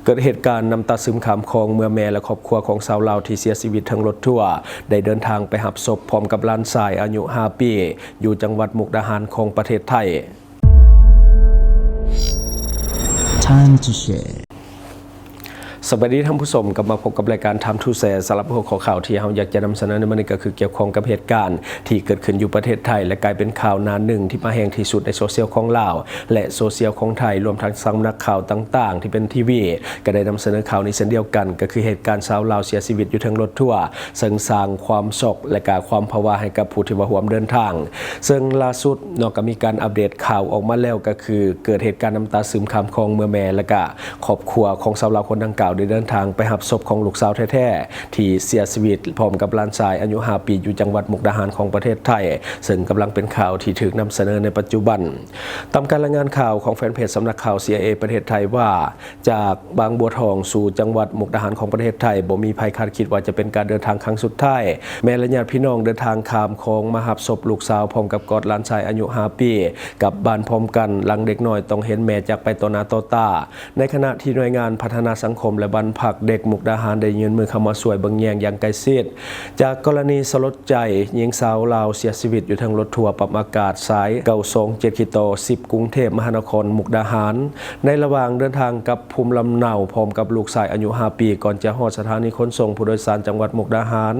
ເກີດເຫດການນ້ຳຕາຊຶມຂ້າມຄອງເມື່ອແມ່ ແລະ ຄອບຄົວຂອງຊາວລາວທີ່ເສຍຊີວິດເທິງລົດທົວ ໄດ້ເດີນທາງໄປຮັບສົບພ້ອມກັບຫຼານຊາຍອາຍຸຫ້າປີ ຢູ່ຈັງຫວັດມຸກດາຫານຂອງປະເທດໄທ. Time to share. ສະບາຍດີທ່ານຜູ້ຊົມ, ກັບມາພົບກັບລາຍການ Time to Share. ສຳລັບຫົວຂໍ້ຂ່າວທີ່ເຮົາຢາກຈະນຳສະເໜີໃນມື້ນີ້ ກໍຄືກ່ຽວຂ້ອງກັບເຫດການທີ່ເກີດຂຶ້ນຢູ່ປະເທດໄທ ແລະ ກາຍເປັນຂ່າວໜ້າໜຶ່ງທີ່ມາແຮງທີ່ສຸດໃນໂຊຊຽວຂອງລາວ ແລະ ໂຊຊຽວຂອງໄທ, ລວມທັງສຳນັກຂ່າວຕ່າງໆທີ່ເປັນທີວີ ກໍໄດ້ນຳສະເໜີຂ່າວນີ້ເຊັ່ນດຽວກັນ, ກໍຄືເຫດການຊາວລາວເສຍຊີວິດຢູ່ເທິງລົດທົວ ເຊິ່ງສ້າງຄວາມຊັອກ ແລະ ກະຄວາມຜະວາໃຫ້ກັບຜູ້ທີ່ວ່າຮ່ວມເດີນທາງ. ເຊິ່ງລ່າສຸດເນາະ ກໍມີການອັບເດດຂ່າວອອກມາແລ້ວ, ກໍຄືເກີດເຫດການນ້ຳຕາຊຶມຂ້າມຄອງເມື່ອແມ່ ແລະ ກະຄອບຄົວຂອງຊາວລາວຄົນດັ່ງກ່າວ ໄດ້ເດີນທາງໄປຮັບສົບຂອງລູກສາວແທ້ໆ ທີ່ເສຍຊີວິດພ້ອມກັບຫຼານຊາຍອາຍຸຫ້າປີ ຢູ່ຈັງຫວັດມຸກດາຫານຂອງປະເທດໄທ, ເຊິ່ງກຳລັງເປັນຂ່າວທີ່ຖືກນຳສະເໜີໃນປັດຈຸບັນ. ຕາມການລາຍງານຂ່າວຂອງແຟນເພຈສຳນັກຂ່າວ ຊີໄອເອ ປະເທດໄທວ່າ, ຈາກບາງບົວທອງສູ່ຈັງຫວັດມຸກດາຫານຂອງປະເທດໄທ ບໍ່ມີໃຜຄາດຄິດວ່າຈະເປັນການເດີນທາງຄັ້ງສຸດທ້າຍ. ແມ່ ແລະ ຍາດພີ່ນ້ອງເດີນທາງຂ້າມຄອງມາຮັບສົບລູກສາວ ພ້ອມກັບກອດຫຼານຊາຍອາຍຸຫ້າປີ ກັບບ້ານພ້ອມກັນ, ຫຼັງເດັກນ້ອຍຕ້ອງເຫັນແມ່ຈາກໄປຕໍ່ໜ້າຕໍ່ຕາ. ໃນຂະນະທີ່ໜ່ວຍງານພັດທະນາສັງຄົມ ແລະ ບ້ານພັກເດັກມຸກດາຫານ ໄດ້ຍື່ນມືເຂົ້າມາຊ່ວຍເບິ່ງແຍງຢ່າງໃກ້ຊິດ. ຈາກກໍລະນີສະຫຼົດໃຈ, ຍິງສາວລາວເສຍຊີວິດຢູ່ເທິງລົດທົວປັບອາກາດສາຍເກົ້າສອງເຈັດ ຂີດຕໍ່ສິບ ກຸງເທບມະຫານະຄອນ ມຸກດາຫານ ໃນລະຫວ່າງເດີນທາງກັບພູມລຳເນົາ ພ້ອມກັບລູກຊາຍອາຍຸຫ້າປີ ກ່ອນຈະຮອດສະຖານີຂົນສົ່ງຜູ້ໂດຍສານຈັງຫວັດມຸກດາຫານ,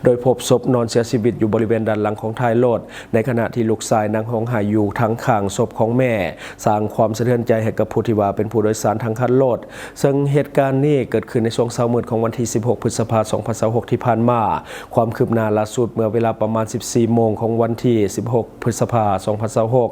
ໂດຍພົບສົບນອນເສຍຊີວິດຢູ່ບໍລິເວນດ້ານຫຼັງຂອງທ້າຍລົດ, ໃນຂະນະທີ່ລູກຊາຍນັ່ງຮ້ອງໄຫ້ຢູ່ທາງຂ້າງສົບຂອງແມ່. ສ້າງຄວາມສະເທືອນໃຈໃຫ້ກັບຜູ້ທີ່ວ່າເປັນຜູ້ໂດຍສານທັງຄັນລົດ, ເຊິ່ງເຫດການນີ້ເກີດຂຶ້ນໃນຊ່ວງເຊົ້າມືດຂອງວັນທີສິບຫົກ ພຶດສະພາ ສອງພັນຊາວຫົກ ທີ່ຜ່ານມາ. ຄວາມຄືບໜ້າລ່າສຸດ ເມື່ອເວລາປະມານສິບສີ່ໂມງຂອງວັນທີສິບຫົກ ພຶດສະພາ ສອງພັນຊາວຫົກ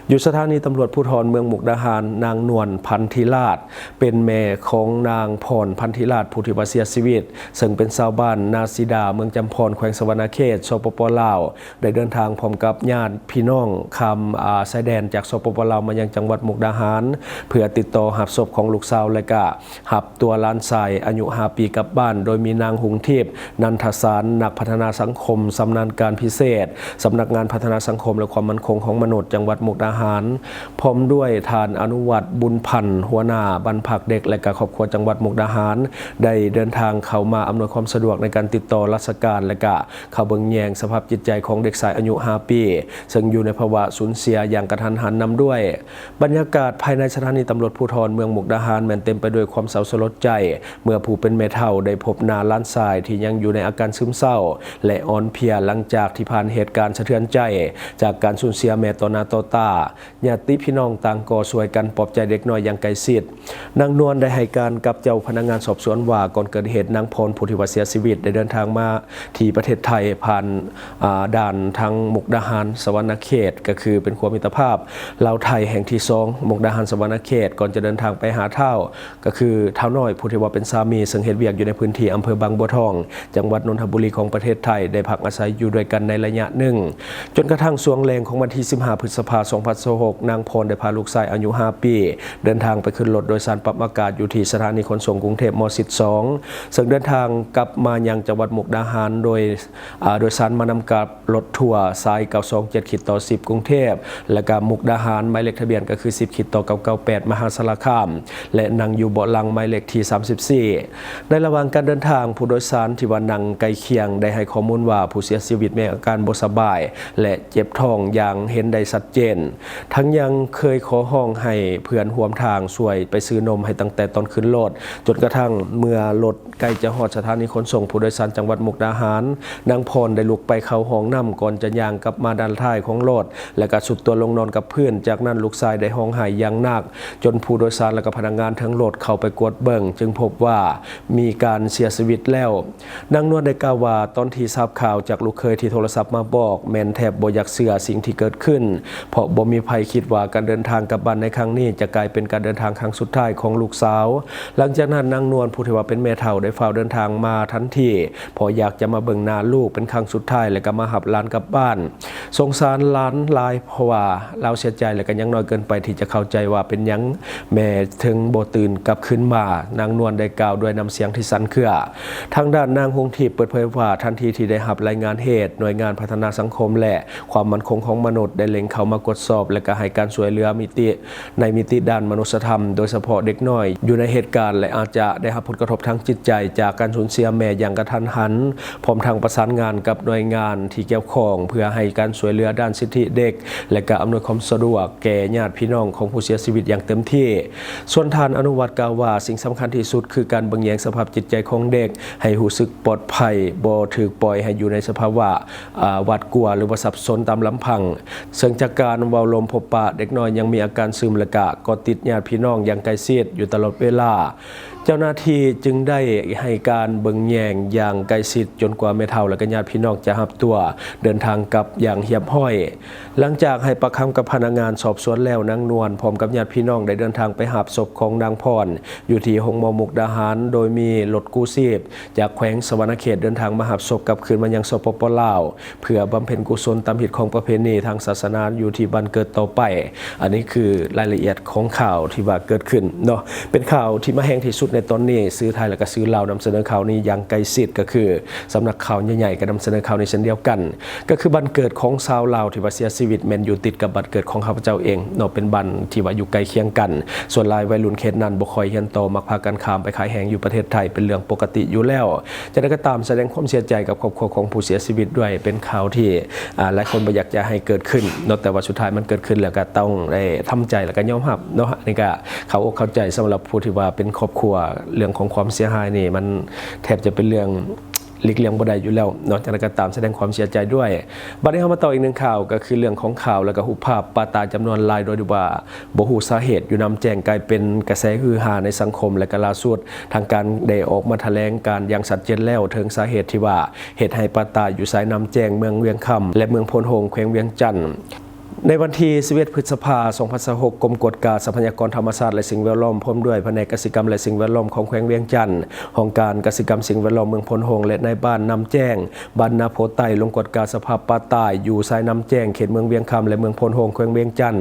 ຢູ່ສະຖານີຕຳຫຼວດພູທອນເມືອງມຸກດາຫານ, ນາງນວນ ພັນທິລາດ ເປັນແມ່ຂອງນາງ ພອນ ພັນທິລາດ ຜູ້ທີ່ວ່າເສຍຊີວິດ, ເຊິ່ງເປັນຊາວບ້ານນາສີດາ ເມືອງຈຳພອນ ແຂວງສະຫວັນນະເຂດ ສປປ ລາວ, ໄດ້ເດີນທາງພ້ອມກັບຍາດພີ່ນ້ອງຂ້າມ ອາ ຊາຍແດນຈາກ ສປປ ລາວ ມາຍັງຈັງຫວັດມຸກດາຫານ ເພື່ອຕິດຕໍ່ຮັບສົບຂອງລູກສາວ ແລະ ກະຮັບຕົວຫຼານຊາຍອາຍຸຫ້າປີກັບບ້ານ, ໂດຍມີນາງ ຮຸງທິບ ນັນທະສານ ນັກພັດທະນາສັງຄົມຊຳນານການພິເສດ ສຳນັກງານພັດທະນາສັງຄົມ ແລະ ຄວາມໝັ້ນຄົງຂອງມະນຸດ ຈັງຫວັດມຸກດາຫານ, ພ້ອມດ້ວຍທ່ານ ອະນຸວັດ ບຸນພັນ ຫົວໜ້າບ້ານພັກເດັກ ແລະ ກະຄອບຄົວຈັງຫວັດມຸກດາຫານ ໄດ້ເດີນທາງເຂົ້າມາອຳນວຍຄວາມສະດວກໃນການຕິດຕໍ່ລາຊະການ ແລະ ກະ ເຂົ້າເບິ່ງແຍງສະພາບຈິດໃຈຂອງເດັກຊາຍອາຍຸຫ້າປີ ເຊິ່ງຢູ່ໃນພາວະສູນເສຍຢ່າງກະທັນຫັນນຳດ້ວຍ. ບັນຍາກາດພາຍໃນສະຖານີຕຳຫຼວດພູທອນເມືອງມຸກດາຫານ ແມ່ນເຕັມໄປດ້ວຍຄວາມເສົ້າສະຫຼົດໃຈ ເມື່ອຜູ້ເປັນແມ່ເຖົ້າໄດ້ພົບໜ້າຫຼານຊາຍທີ່ຍັງຢູ່ໃນອາການຊຶມເສົ້າ ແລະ ອ່ອນເພຍ ຫຼັງຈາກທີ່ຜ່ານເຫດການສະເທືອນໃຈຈາກການສູນເສຍແມ່ຕໍ່ໜ້າຕໍ່ຕາ. ຍາດຕິພີ່ນ້ອງຕ່າງກໍຊ່ວຍກັນປອບໃຈເດັກນ້ອຍຢ່າງໃກ້ຊິດ. ນາງນວນໄດ້ໃຫ້ການກັບເຈົ້າພະນັກງານສອບສວນວ່າ ກ່ອນເກີດເຫດ ນາງພອນ ຜູ້ທີ່ວ່າເສຍຊີວິດ ໄດ້ເດີນທາງມາທີ່ປະເທດໄທ ຜ່ານ ອາ ດ່ານທາງມຸກດາຫານ ສະຫວັນນະເຂດ, ກໍຄືເປັນຂົວມິດຕະພາບລາວໄທແຫ່ງທີສອງ ມຸກດາຫານ ສະຫວັນນະເຂດ, ກ່ອນຈະເດີນທາງໄປຫາທ້າວ ກໍຄືທ້າວນ້ອຍ ຜູ້ທີ່ວ່າເປັນສາມີ ເຊິ່ງເຮັດວຽກຢູ່ໃນພື້ນທີ່ອຳເພີບາງບົວທອງ ຈັງຫວັດນົນທະບູລີຂອງປະເທດໄທ ໄດ້ພັກອາໄສຢູ່ດ້ວຍກັນໃນໄລຍະໜຶ່ງ. ຈົນກະທັ້ງຊ່ວງແລງຂອງວັນທີສິບຫ້າ ພຶດສະພາ ສອງພັນຊາວຫົກ ນາງພອນໄດ້ພາລູກຊາຍອາຍຸຫ້າປີ ເດີນທາງໄປຂຶ້ນລົດໂດຍສານປັບອາກາດຢູ່ທີ່ສະຖານີຂົນສົ່ງກຸງເທບ ໝໍຊິດສອງ ເຊິ່ງເດີນທາງກັບມາຍັງຈັງຫວັດມຸກດາຫານ ໂດຍ ອາ ໂດຍສານມານຳກັບລົດທົວສາຍເກົ້າສອງເຈັດ ຂີດຕໍ່ສິບ ກຸງເທບ ແລະ ກະມຸກດາຫານ, ໝາຍເລກທະບຽນກໍຄື ສິບ ຂີດຕໍ່ເກົ້າເກົ້າແປດ ມະຫາສາລະຄາມ ແລະ ນັ່ງຢູ່ເບາະຫຼັງໝາຍເລກທີ ສາມສິບສີ່. ໃນລະຫວ່າງການເດີນທາງ, ຜູ້ໂດຍສານທີ່ວ່ານັ່ງໃກ້ຄຽງໄດ້ໃຫ້ຂໍ້ມູນວ່າ ຜູ້ເສຍຊີວິດມີອາການບໍ່ສະບາຍ ແລະ ເຈັບທ້ອງຢ່າງເຫັນໄດ້ຊັດເຈນ, ທັງຍັງເຄີຍຂໍຮ້ອງໃຫ້ເພື່ອນຮ່ວມທາງຊ່ວຍໄປຊື້ນົມໃຫ້ຕັ້ງແຕ່ຕອນຂຶ້ນລົດ, ຈົນກະທັ່ງເມື່ອລົດໃກ້ຈະຮອດສະຖານີຂົນສົ່ງຜູ້ໂດຍສານຈັງຫວັດມຸກດາຫານ, ນາງພອນໄດ້ລຸກໄປເຂົ້າຫ້ອງນ້ຳ ກ່ອນຈະຍ່າງກັບມາດ້ານທ້າຍຂອງລົດ ແລະ ກະຊຸດຕົວລົງນອນກັບພື້ນ. ຈາກນັ້ນລູກຊາຍໄດ້ຮ້ອງໄຫ້ຢ່າງໜັກ ຈົນຜູ້ໂດຍສານ ແລະ ກະພະນັກງານເທິງລົດເຂົ້າໄປກວດເບິ່ງ ຈຶ່ງພົບວ່າມີການເສຍຊີວິດແລ້ວ. ນາງນວນໄດ້ກ່າວວ່າ ຕອນທີ່ຊາບຂ່າວຈາກລູກເຂີຍທີ່ໂທລະສັບມາບອກ ແມ່ນແທບບໍ່ຢາກເຊື່ອສິ່ງທີ່ເກີດຂຶ້ນ ເພາະບໍ່ມີໃຜຄິດວ່າການເດີນທາງກັບບ້ານໃນຄັ້ງນີ້ຈະກາຍເປັນການເດີນທາງຄັ້ງສຸດທ້າຍຂອງລູກສາວ. ຫຼັງຈາກນັ້ນນາງນວນ ຜູ້ທີ່ວ່າເປັນແມ່ເຖົ້າ ໄດ້ຟ້າວເດີນທາງມາທັນທີ ເພາະຢາກຈະມາເບິ່ງໜ້າລູກເປັນຄັ້ງສຸດທ້າຍ ແລະ ກະມາຮັບຫຼານກັບບ້ານ. ສົງສານຫຼານຫຼາຍ ເພາະວ່າລາວເສຍໃຈ ແລະ ກະຍັງນ້ອຍເກີນໄປທີ່ຈະເຂົ້າໃຈວ່າເປັນຫຍັງແມ່ເຖິງບໍ່ຕື່ນກັບຄືນມາ. ນາງ ນວນໄດ້ກ່າວດ້ວຍນ້ຳສຽງທີ່ສັ່ນເຄືອ. ທາງດ້ານນາງ ຮຸ່ງທິບ ເປີດເຜີຍວ່າ ທັນທີທີ່ໄດ້ຮັບລາຍງານເຫດ, ໜ່ວຍງານພັດທະນາສັງຄົມ ແລະ ຄວາມໝັ້ນຄົງຂອງມະນຸດ ໄດ້ເລັ່ງເຂົ້າມາກວດສອບ ແລະ ກໍໃຫ້ການຊ່ວຍເຫຼືອມິຕິ ໃນມິຕິດ້ານມະນຸດສະທຳ, ໂດຍສະເພາະເດັກນ້ອຍຢູ່ໃນເຫດການ ແລະ ອາດຈະໄດ້ຮັບຜົນກະທົບທາງຈິດໃຈຈາກການສູນເສຍແມ່ຢ່າງກະທັນຫັນ, ພ້ອມທັງປະສານງານກັບໜ່ວຍງານທີ່ກ່ຽວຂ້ອງ ເພື່ອໃຫ້ການຊ່ວຍເຫຼືອດ້ານສິດທິເດັກ ແລະ ກະອຳນວຍຄວາມສະດວກແກ່ຍາດພີ່ນ້ອງຂອງຜູ້ເສຍຊີວິດຢ່າງເຕັມທີ່. ສ່ວນທ່ານ ອະນຸວັດ ກ່າວວ່າ ສິ່ງສຳຄັນທີ່ສຸດຄືການເບິ່ງແຍງສະພາບຈິດໃຈຂອງເດັກ ໃຫ້ຮູ້ສຶກປອດໄພ, ບໍ່ຖືກປ່ອຍໃຫ້ຢູ່ໃນສະພາວະ ອາ ຫວາດກົວ ຫຼືວ່າສັບສົນຕາມລຳພັງ. ເຊິ່ງຈາກການເວົ້າລົມພົບປະ, ເດັກນ້ອຍຍັງມີອາການຊຶມ ແລະ ກະເກາະຕິດຍາດພີ່ນ້ອງຢ່າງໃກ້ຊິດຢູ່ຕະຫຼອດເວລາ. ເຈົ້າໜ້າທີ່ຈຶ່ງໄດ້ໃຫ້ການເບິ່ງແຍງຢ່າງໃກ້ຊິດ ຈົນກວ່າແມ່ເຖົ້າ ແລະ ກະຍາດພີ່ນ້ອງຈະຮັບຕົວເດີນທາງກັບຢ່າງຮຽບຮ້ອຍ. ຫຼັງຈາກໃຫ້ປາກຄຳກັບພະນັກງານສອບສວນແລ້ວ, ນາງນວນ ພ້ອມກັບຍາດພີ່ນ້ອງໄດ້ເດີນທາງໄປຮັບສົບຂອງນາງພອນ ຢູ່ທີ່ໂຮງໝໍມຸກດາຫານ, ໂດຍມີລົດກູ້ຊີບຈາກແຂວງສະຫວັນນະເຂດເດີນທາງມາຮັບສົບກັບຄືນມາຍັງ ສປປ ລາວ ເພື່ອບຳເພັນກຸສົນຕາມຮີດຄອງປະເພນີທາງສາສະໜາຢູ່ທີ່ບ້ານເກີດຕໍ່ໄປ. ອັນນີ້ຄືລາຍລະອຽດຂອງຂ່າວທີ່ວ່າເກີດຂຶ້ນເນາະ, ເປັນຂ່າວທີ່ມາແຮງທີ່ສຸດໃນຕອນນີ້. ສື່ໄທ ແລະ ກະສື່ລາວນຳສະເໜີຂ່າວນີ້ຢ່າງໃກ້ຊິດ, ກໍຄືສຳນັກຂ່າວໃຫຍ່ໆກໍນຳສະເໜີຂ່າວນີ້ເຊັ່ນດຽວກັນ. ກໍຄືບ້ານເກີດຂອງຊາວລາວທີ່ວ່າເສຍຊີວິດແມ່ນຢູ່ຕິດກັບບ້ານເກີດຂອງຂ້າພະເຈົ້າເອງເນາະ, ເປັນບ້ານທີ່ວ່າຢູ່ໃກ້ຄຽງກັນ. ສ່ວນຫຼາຍໄວລຸ້ນເຂດນັ້ນບໍ່ຄ່ອຍຮຽນຕໍ່, ມັກພາກັນຂ້າມໄປຂາຍແຮງຢູ່ປະເທດໄທເປັນເລື່ອງປົກກະຕິຢູ່ແລ້ວ. ຈັ່ງໃດກໍຕາມ, ສະແດງຄວາມເສຍໃຈກັບຄອບຄົວຂອງຜູ້ເສຍຊີວິດດ້ວຍ. ເປັນຂ່າວທີ່ ອາ ຫຼາຍຄົນບໍ່ຢາກຈະໃຫ້ເກີດຂຶ້ນເນາະ, ແຕ່ວ່າສຸດທ້າຍມັນເກີດຂຶ້ນແລ້ວ ກໍຕ້ອງໄດ້ທຳໃຈ ແລ້ວກໍຍອມຮັບເນາະ. ອັນນີ້ກໍເຂົ້າອົກເຂົ້າໃຈສຳລັບຜູ້ທີ່ວ່າເປັນຄອບຄົວ. ເລື່ອງຂອງຄວາມເສຍຫາຍນີ້ ມັນແທບຈະເປັນເລື່ອງ ຫຼີກລ່ຽງບໍ່ໄດ້ຢູ່ແລ້ວເນາະ. ຈັ່ງໃດກໍຕາມ, ສະແດງຄວາມເສຍໃຈດ້ວຍ. ບັດນີ້ເຮົາມາຕໍ່ອີກໜຶ່ງຂ່າວ, ກໍຄືເລື່ອງຂອງຂ່າວ ແລ້ວກໍຮູບພາບປາຕາຍຈຳນວນຫຼາຍ ໂດຍທີ່ວ່າບໍ່ຮູ້ສາເຫດ ຢູ່ນ້ຳແຈ້ງ ກາຍເປັນກະແສຮືຮາໃນສັງຄົມ. ແລະ ກໍລ່າສຸດ ທາງການໄດ້ອອກມາຖະແຫຼງການຢ່າງຊັດເຈນແລ້ວ ເຖິງສາເຫດທີ່ວ່າເຮັດໃຫ້ປາຕາຍຢູ່ສາຍນ້ຳແຈ້ງ ເມືອງວຽງຄຳ ແລະ ເມືອງໂພນໂຮງ ແຂວງວຽງຈັນ. ໃນວັນທີສິບເອັດ ພຶດສະພາ ສອງພັນຊາວຫົກ, ກົມກວດກາຊັບພະຍາກອນທຳມະຊາດ ແລະ ສິ່ງແວດລ້ອມ ພ້ອມດ້ວຍພະແນກກະສິກຳ ແລະ ສິ່ງແວດລ້ອມຂອງແຂວງວຽງຈັນ, ຫ້ອງການກະສິກຳ ສິ່ງແວດລ້ອມເມືອງໂພນໂຮງ ແລະ ນາຍບ້ານນ້ຳແຈ້ງ ບ້ານນາໂພໃຕ້ ລົງກວດກາສະພາບປາຕາຍຢູ່ສາຍນ້ຳແຈ້ງ ເຂດເມືອງວຽງຄຳ ແລະ ເມືອງໂພນໂຮງ ແຂວງວຽງຈັນ.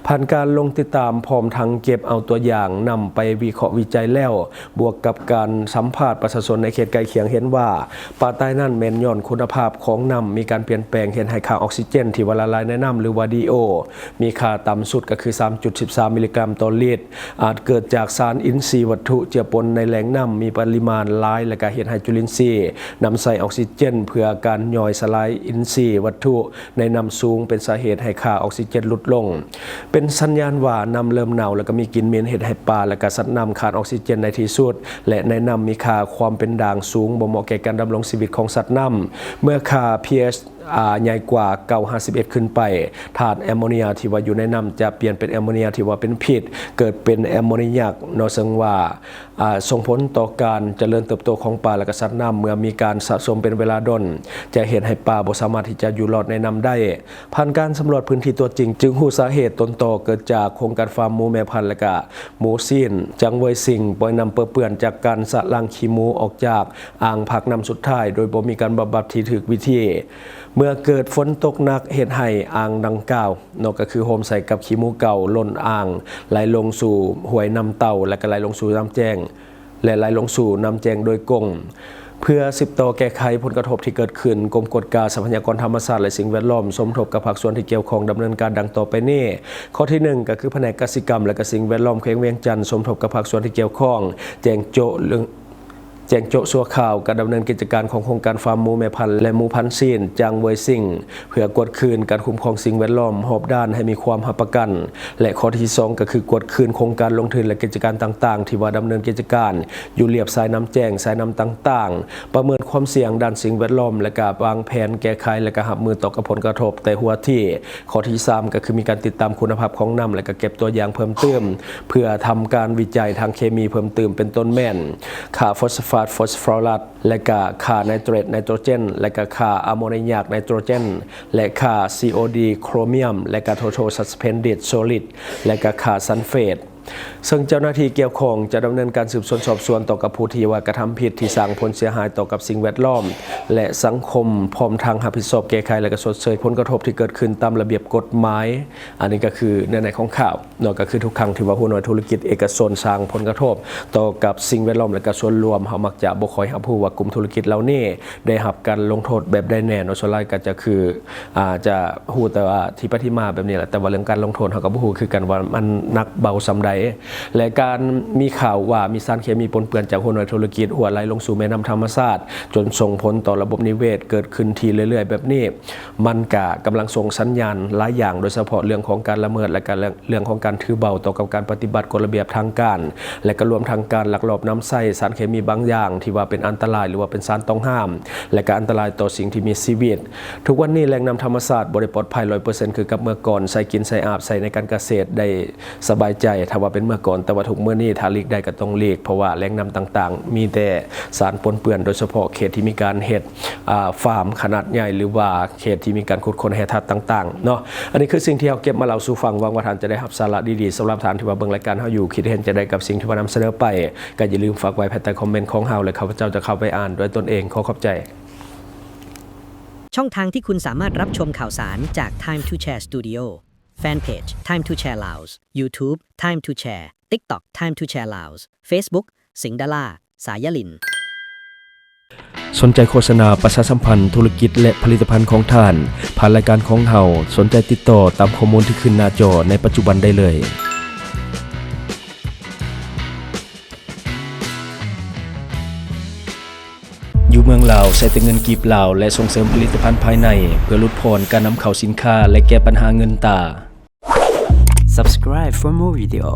ຜ່ານການລົງຕິດຕາມ ພ້ອມທັງເກັບເອົາຕົວຢ່າງນຳໄປວິເຄາະວິໄຈແລ້ວ, ບວກກັບການສຳພາດປະຊາຊົນໃນເຂດໃກ້ຄຽງ ເຫັນວ່າ ປາຕາຍນັ້ນແມ່ນຍ້ອນຄຸນນະພາບຂອງນ້ຳມີການປ່ຽນແປງ ເຮັດໃຫ້ຄ່າອອກຊີເຈນທີ່ວ່າລະລາຍໃນນ້ຳ ຫຼືວ່າ ດີໂອ ມີຄ່າຕ່ຳສຸດກໍຄື ສາມຈຸດສິບສາມມິລລິກຣາມຕໍ່ລິດ, ອາດເກີດຈາກສານອິນຊີວັດຖຸເຈືອປົນໃນແຫຼ່ງນ້ຳມີປະລິມານຫຼາຍ ແລະ ກະເຮັດໃຫ້ຈຸລິນຊີນຳໃຊ້ອອກຊີເຈນເພື່ອການຍ່ອຍສະລາຍອິນຊີວັດຖຸໃນນ້ຳສູງ ເປັນສາເຫດໃຫ້ຄ່າອອກຊີເຈນຫຼຸດລົງ. ເປັນສັນຍານວ່ານ້ຳເລີ່ມເນົ່າ ແລະ ກໍມີກິ່ນເໝັນ ເຮັດໃຫ້ປາ ແລະ ກະສັດນ້ຳຂາດອອກຊີເຈນໃນທີ່ສຸດ ແລະ ໃນນ້ຳມີຄ່າຄວາມເປັນດ່າງສູງ ບໍ່ເໝາະແກ່ການດຳລົງຊີວິດຂອງສັດນ້ຳ. ເມື່ອຄ່າ pH ອາ ໃຫຍ່ກວ່າເກົ້າຫາສິບເອັດຂຶ້ນໄປ, ທາດແອມໂມເນຍທີ່ວ່າຢູ່ໃນນ້ຳຈະປ່ຽນເປັນແອມໂມເນຍທີ່ວ່າເປັນພິດ, ເກີດເປັນແອມໂມເນຍຍັກເນາະ, ເຊິ່ງວ່າ ອາ ສົ່ງຜົນຕໍ່ການຈະເລີນເຕີບໂຕຂອງປາ ແລະ ກະສັດນ້ຳ. ເມື່ອມີການສະສົມເປັນເວລາດົນ ຈະເຮັດໃຫ້ປາບໍ່ສາມາດທີ່ຈະຢູ່ລອດໃນນ້ຳໄດ້. ຜ່ານການສຳຫຼວດພື້ນທີ່ຕົວຈິງ ຈຶ່ງຮູ້ສາເຫດຕົ້ນຕໍເກີດຈາກໂຄງການຟາມໝູແມ່ພັນ ແລະ ກະໝູຊີ້ນ ຈາງເວີຍຊິງ ປ່ອຍນ້ຳເປິເປື້ອນຈາກການສະລ້າງຂີ້ໝູອອກຈາກອ່າງພັກນ້ຳສຸດທ້າຍ ໂດຍບໍ່ມີການບຳບັດທີ່ຖືກວິທີ. ເມື່ອເກີດຝົນຕົກໜັກ ເຮັດໃຫ້ອ່າງດັ່ງກ່າວເນາະ ກໍຄືໂຮມໃສ່ກັບຂີ້ໝູເກົ່າ ລົ້ນອ່າງ ໄຫຼລົງສູ່ຫ້ວຍນ້ຳເຕົ່າ ແລະ ກໍໄຫຼລົງສູ່ນ້ຳແຈ້ງ ແລະ ໄຫຼລົງສູ່ນ້ຳແຈ້ງໂດຍກົງ. ເພື່ອສືບຕໍ່ແກ້ໄຂຜົນກະທົບທີ່ເກີດຂຶ້ນ, ກົມກວດກາຊັບພະຍາກອນທຳມະຊາດ ແລະ ສິ່ງແວດລ້ອມ ສົມທົບກັບພາກສ່ວນທີ່ກ່ຽວຂ້ອງດຳເນີນການດັ່ງຕໍ່ໄປນີ້. ຂໍ້ທີໜຶ່ງ ກໍຄືພະແນກກະສິກຳ ແລະ ກະສິ່ງແວດລ້ອມແຂວງວຽງຈັນ ສົມທົບກັບພາກສ່ວນທີ່ກ່ຽວຂ້ອງ ແຈ້ງໂຈະເລື່ອງ ແຈ້ງໂຈະຊົ່ວຄາວການດຳເນີນກິດຈະການຂອງໂຄງການຟາມໝູແມ່ພັນ ແລະ ໝູພັນຊີ້ນ ຈາງເວີຍຊິງ ເພື່ອກວດຄືນການຄຸ້ມຄອງສິ່ງແວດລ້ອມຮອບດ້ານໃຫ້ມີຄວາມຮັບປະກັນ ແລະ ຂໍ້ທີສອງ ກໍຄືກວດຄືນໂຄງການລົງທຶນ ແລະ ກິດຈະການຕ່າງໆ ທີ່ວ່າດຳເນີນກິດຈະການຢູ່ລຽບສາຍນ້ຳແຈ້ງ, ສາຍນ້ຳຕ່າງໆ, ປະເມີນຄວາມສ່ຽງດ້ານສິ່ງແວດລ້ອມ ແລະ ກະວາງແຜນແກ້ໄຂ ແລະ ກະຮັບມືຕໍ່ກັບຜົນກະທົບແຕ່ຫົວທີ. ຂໍ້ທີສາມ ກໍຄືມີການຕິດຕາມຄຸນນະພາບຂອງນ້ຳ ແລະ ກະເກັບຕົວຢ່າງເພີ່ມຕື່ມ ເພື່ອທຳການວິໄຈທາງເຄມີເພີ່ມຕື່ມ ເປັນຕົ້ນແມ່ນ ຄ່າຟອສຟາດ ຟອສຟໍຣັສ ແລະ ກະຄ່າໄນເຕຣດ ໄນໂຕຣເຈນ ແລະ ກະຄ່າອາໂມເນຍກ ໄນໂຕຣເຈນ ແລະ ຄ່າ ຊີ ໂອ ດີ ໂຄຣມຽມ ແລະ ກະ Total Suspended Solid ແລະ ກະຄ່າຊັນເຟດ. ເຊິ່ງເຈົ້າໜ້າທີ່ກ່ຽວຂ້ອງຈະດຳເນີນການສືບສວນສອບສວນຕໍ່ກັບຜູ້ທີ່ວ່າກະທຳຜິດທີ່ສ້າງຜົນເສຍຫາຍຕໍ່ກັບສິ່ງແວດລ້ອມ ແລະ ສັງຄົມ, ພ້ອມທັງຮັບຜິດຊອບແກ້ໄຂ ແລະ ກະຊົດເຊີຍຜົນກະທົບທີ່ເກີດຂຶ້ນຕາມລະບຽບກົດໝາຍ. ອັນນີ້ກໍຄືເນື້ອໃນຂອງຂ່າວເນາະ, ກໍຄືທຸກຄັ້ງທີ່ວ່າຫົວໜ່ວຍທຸລະກິດເອກະຊົນສ້າງຜົນກະທົບຕໍ່ກັບສິ່ງແວດລ້ອມ ແລະ ກະສ່ວນລວມ, ເຮົາມັກຈະບໍ່ຄ່ອຍຮັບຮູ້ວ່າກຸ່ມທຸລະກິດເຫຼົ່ານີ້ໄດ້ຮັບການລົງໂທດແບບໃດແນ່ເນາະ. ສ່ວນຫຼາຍກໍຈະຄື ອາ ຈະຮູ້ແຕ່ວ່າທີ່ໄປທີ່ມາແບບນີ້ແຫຼະ, ແຕ່ວ່າເລື່ອງການລົງໂທດເຮົາກໍບໍ່ຮູ້ຄືກັນວ່າມັນໜັກເເບົາສ່ຳໃດ. ແລະ ການມີຂ່າວວ່າມີສານເຄມີປົນເປື້ອນຈາກຫົວໜ່ວຍທຸລະກິດຮົ່ວໄຫຼລົງສູ່ແມ່ນ້ຳທຳມະຊາດ ຈົນສົ່ງຜົນຕໍ່ລະບົບນິເວດເກີດຂຶ້ນທີ່ເລື້ອຍໆແບບນີ້, ມັນກະກຳລັງສົ່ງສັນຍານຫຼາຍຢ່າງ, ໂດຍສະເພາະເລື່ອງຂອງການລະເມີດ ແລະ ກະເລື່ອງຂອງການຖືເບົາຕໍ່ກັບການປະຕິບັດກົດລະບຽບທາງການ ແລະ ກະລວມທັງການລັກລອບນຳໃຊ້ສານເຄມີບາງຢ່າງທີ່ວ່າເປັນອັນຕະລາຍ ຫຼືວ່າເປັນສານຕ້ອງຫ້າມ ແລະ ກະອັນຕະລາຍຕໍ່ສິ່ງທີ່ມີຊີວິດ. ທຸກວັນນີ້ແຫຼ່ງນ້ຳທຳມະຊາດບໍ່ໄດ້ປອດໄພຮ້ອຍເປີເຊັນຄືກັບເມື່ອກ່ອນ, ໃຊ້ກິນໃຊ້ອາບ ໃຊ້ໃນການກະເສດໄດ້ສະບາຍໃຈ. ຖ້າວ່າເປັນເມື່ອກ່ອນ, ແຕ່ວ່າທຸກມື້ນີ້ຖ້າຫຼີກໄດ້ກໍຕ້ອງຫຼີກ, ເພາະວ່າແຫຼ່ງນ້ຳຕ່າງໆມີແຕ່ສານປົນເປື້ອນ, ໂດຍສະເພາະເຂດທີ່ມີການເຮັດ ອາ ຟາມຂະໜາດໃຫຍ່ ຫຼືວ່າເຂດທີ່ມີການຂຸດຄົ້ນແຮ່ທາດຕ່າງໆເນາະ. ອັນນີ້ຄືສິ່ງທີ່ເຮົາເກັບມາເລົ່າສູ່ຟັງ, ຫວັງວ່າທ່ານຈະໄດ້ຮັບສາລະດີໆ. ສຳລັບທ່ານທີ່ວ່າເບິ່ງລາຍການເຮົາຢູ່, ຄິດເຫັນຈັ່ງໃດກັບສິ່ງທີ່ວ່ານຳສະເໜີໄປ, ກໍຢ່າລືມຝາກໄວ້ພາຍໃຕ້ຄອມເມັນຂອງເຮົາ ແລະ ຂ້າພະເຈົ້າຈະເຂົ້າໄປອ່ານດ້ວຍຕົນເອງ. ຂໍຂອບໃຈ. ช่องทางที่คุณสามารถรับชมข่าวสารจาก Time to Share Studio แฟนเพจ Time to Share Laos YouTube Time to Share TikTok Time to Share Laos Facebook สิงห์ดารา สายลิน สนใจโฆษณาประชาสัมพันธ์ธุรกิจและผลิตภัณฑ์ของท่าน ผ่านรายการของเฮา สนใจติดต่อตามข้อมูลที่ขึ้นหน้าจอในปัจจุบันได้เลย. อยู่เมืองลาวใช้แต่เงินกีบลาวและส่งเสริมผลิตภัณฑ์ภายในเพื่อลดผ่อนการนำเข้าสินค้าและแก้ปัญหาเงินตรา. Subscribe for more video.